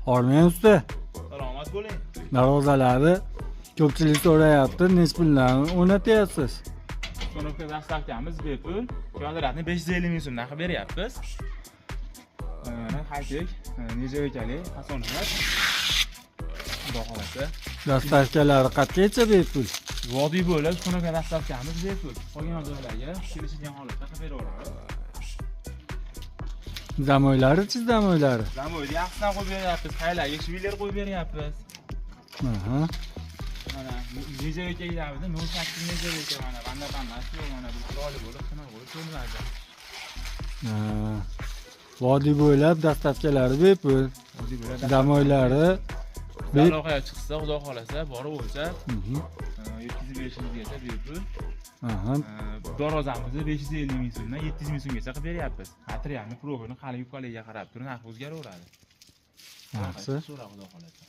Hormang, usta. Salomat bo'ling. Darvozalarni ko'pchilik so'rayapti, nechi puldan o'rnatyapsiz? Установка, доставка miz bepul. Kvadratni 550 ming so'mdan qilib beryapmiz. Mana haytek, нержавейка li fasonimiz. Xudo xohlasa. Доставка lari qayergacha bepul? Vodiy bo'ylab установка, доставка miz bepul. Qolgan joylarga kelishilgan holatda qilib beraveramiz. Замок larichi, замок lari? Замок ni yaxshisidan qo'yib beryapmiz. Haylarga швеллер qo'yib beryapmiz. Mana нержавейка larda 0.8 нержавейка, mana banda bandasi yo'q, mana bu chiroyli bo'lib, tiniq bo'lib ko'rinadi. Ha. Vodiy bo'ylab доставка lari bepul. Vodiy bo'ylab Замок lari bep. Aloqaga chiqsa, Xudo xohlasa, borib o'lchab yetkazib berishimizgacha bepul. Darvozamizni 550 ming so'mdan 700 ming so'mgacha qilib beryapmiz. Materialni, profilni, qalin yupqaligiga qarab turib narxi o'zgaraveradi. Yaxshi. So'ra, Xudo xohlasa.